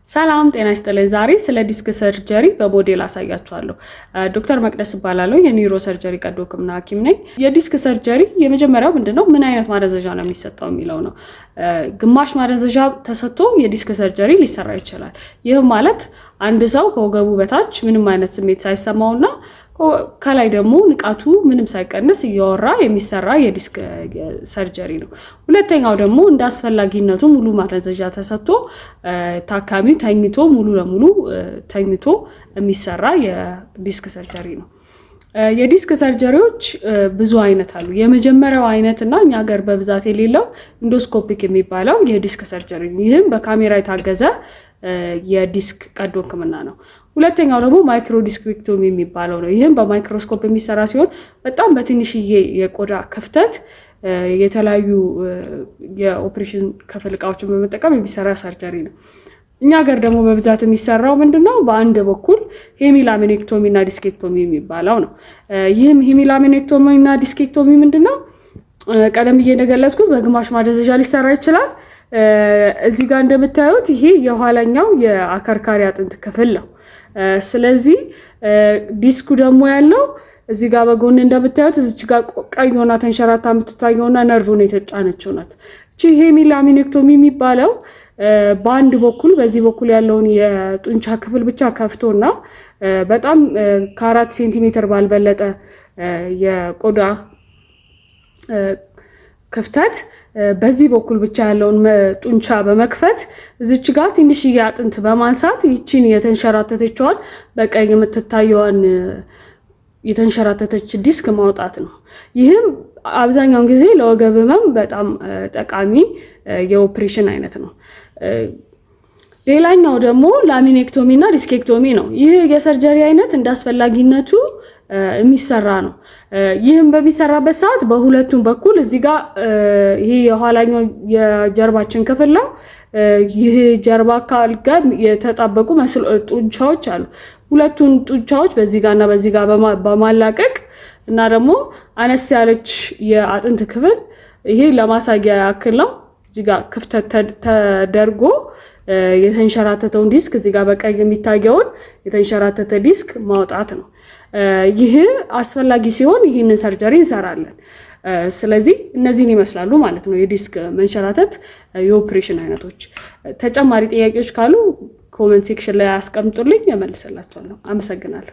ሰላም ጤና ይስጥልኝ። ዛሬ ስለ disc surgery በሞዴል አሳያችኋለሁ። ዶክተር መቅደስ እባላለሁ፣ የ neurosurgery ቀዶ ሕክምና ሐኪም ነኝ። የ disc surgery የመጀመሪያው ምንድነው፣ ምን አይነት ማደንዘዣ ነው የሚሰጠው የሚለው ነው። ግማሽ ማደንዘዣ ተሰጥቶ የ disc surgery ሊሰራ ይችላል። ይህም ማለት አንድ ሰው ከወገቡ በታች ምንም አይነት ስሜት ሳይሰማውና ከላይ ደግሞ ንቃቱ ምንም ሳይቀንስ እያወራ የሚሰራ የ disc surgery ነው። ሁለተኛው ደግሞ እንደ አስፈላጊነቱ ሙሉ ማደንዘዣ ተሰጥቶ ታካሚው ተኝቶ፣ ሙሉ ለሙሉ ተኝቶ የሚሰራ የ disc surgery ነው። የ disc surgery ዎች ብዙ አይነት አሉ። የመጀመሪያው አይነት እና እኛ ሀገር በብዛት የሌለው endoscopic የሚባለው የ disc surgery፣ ይህም በካሜራ የታገዘ የዲስክ ቀዶ ሕክምና ነው። ሁለተኛው ደግሞ microdiscectomy የሚባለው ነው። ይህም በማይክሮስኮፕ የሚሰራ ሲሆን በጣም በትንሽዬ የቆዳ ክፍተት የተለያዩ የኦፕሬሽን ክፍል እቃዎችን በመጠቀም የሚሰራ surgery ነው። እኛ ሀገር ደግሞ በብዛት የሚሰራው ምንድነው? በአንድ በኩል hemilaminectomy እና discectomy የሚባለው ነው። ይህም hemilaminectomy እና discectomy ምንድነው? ቀደም ብዬ እንደገለጽኩት በግማሽ ማደንዘዣ ሊሰራ ይችላል። እዚህ ጋር እንደምታዩት ይሄ የኋላኛው የአከርካሪ አጥንት ክፍል ነው። ስለዚህ ዲስኩ ደግሞ ያለው እዚህ ጋር በጎን እንደምታዩት እዚች ጋር ቀይ ሆና ተንሸራታ የምትታየውና ነርቭን የተጫነችው ናት። እቺ hemilaminectomy የሚባለው በአንድ በኩል፣ በዚህ በኩል ያለውን የጡንቻ ክፍል ብቻ ከፍቶና በጣም ከ4 ሴንቲሜትር ባልበለጠ የቆዳ ክፍተት በዚህ በኩል ብቻ ያለውን ጡንቻ በመክፈት እዚች ጋር ትንሽዬ አጥንት በማንሳት ይቺን የተንሸራተተችዋን፣ በቀይ የምትታየዋን የተንሸራተተች ዲስክ ማውጣት ነው። ይህም አብዛኛውን ጊዜ ለወገብ ህመም በጣም ጠቃሚ የኦፕሬሽን አይነት ነው። ሌላኛው ደግሞ laminectomy እና discectomy ነው። ይህ የ surgery አይነት እንደ አስፈላጊነቱ የሚሰራ ነው። ይህም በሚሰራበት ሰዓት በሁለቱም በኩል እዚህ ጋር ይሄ የኋላኛው የጀርባችን ክፍል ነው። ይህ ጀርባ አካል ጋር የተጣበቁ ጡንቻዎች አሉ። ሁለቱን ጡንቻዎች በዚህ ጋር እና በዚህ ጋር በማላቀቅ እና ደግሞ አነስ ያለች የአጥንት ክፍል፣ ይሄ ለማሳያ ያክል ነው። እዚህ ጋር ክፍተት ተደርጎ የተንሸራተተውን ዲስክ፣ እዚህ ጋር በቀይ የሚታየውን የተንሸራተተ ዲስክ ማውጣት ነው። ይህ አስፈላጊ ሲሆን ይህንን surgery እንሰራለን። ስለዚህ እነዚህን ይመስላሉ ማለት ነው የዲስክ መንሸራተት የኦፕሬሽን አይነቶች። ተጨማሪ ጥያቄዎች ካሉ comment section ላይ አስቀምጡልኝ፣ እመልስላችኋለሁ። አመሰግናለሁ።